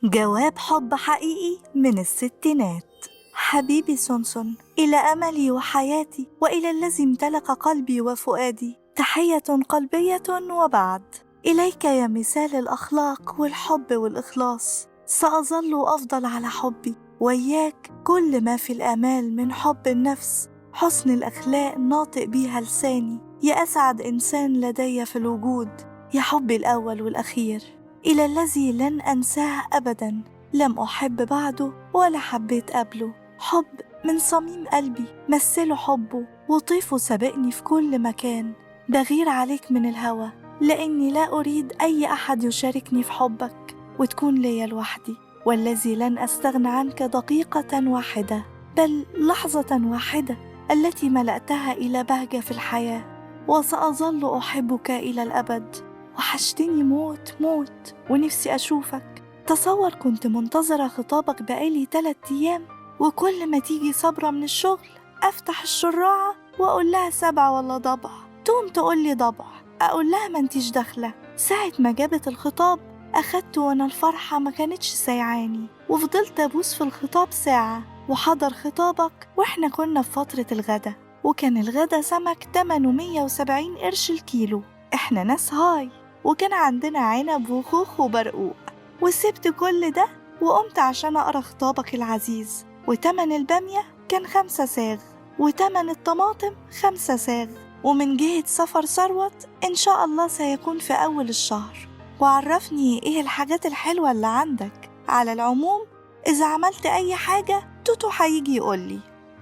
جواب حب حقيقي من الستينات. حبيبي سونسون، إلى أملي وحياتي وإلى الذي امتلك قلبي وفؤادي، تحية قلبية وبعد. إليك يا مثال الأخلاق والحب والإخلاص، سأظل أفضل على حبي وياك. كل ما في الآمال من حب النفس، حسن الأخلاق ناطق بيها لساني. يا أسعد إنسان لدي في الوجود، يا حبي الأول والأخير، إلى الذي لن أنساه أبدا، لم أحب بعده ولا حبيت قبله. حب من صميم قلبي، مثله حبه وطيفه سبقني في كل مكان. بغير عليك من الهوى، لأني لا أريد أي أحد يشاركني في حبك وتكون ليا لوحدي، والذي لن أستغنى عنك دقيقة واحدة، بل لحظة واحدة التي ملأتها إلى بهجة في الحياة، وسأظل أحبك إلى الأبد. وحشتني موت موت ونفسي أشوفك. تصور كنت منتظرة خطابك بقالي 3 أيام، وكل ما تيجي صبرة من الشغل أفتح الشراعة وأقول لها 7 ولا ضبع، تقوم تقول لي ضبع، أقول لها ما انتيش داخلة. ساعة ما جابت الخطاب أخدته وأنا الفرحة ما كانتش سايعاني، وفضلت أبوس في الخطاب ساعة. وحضر خطابك وإحنا كنا في فترة الغدا، وكان الغدا سمك 870 قرش الكيلو، إحنا ناس هاي، وكان عندنا عنب وخوخ وبرقوق. وسبت كل ده وقمت عشان أقرأ خطابك العزيز. وتمن البامية كان 5 ساغ، وتمن الطماطم 5 ساغ. ومن جهة سفر ثروت إن شاء الله سيكون في أول الشهر. وعرفني إيه الحاجات الحلوة اللي عندك. على العموم إذا عملت أي حاجة توتو هيجي يقولي.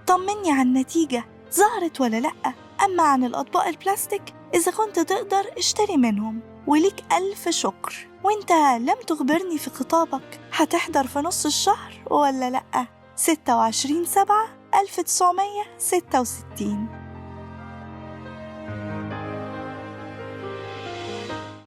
طمني عن النتيجة ظهرت ولا لأ. أما عن الأطباق البلاستيك إذا كنت تقدر اشتري منهم، وليك 1000 شكر. وانت لم تخبرني في خطابك هتحضر في نص الشهر ولا لأ. 26/7/1966.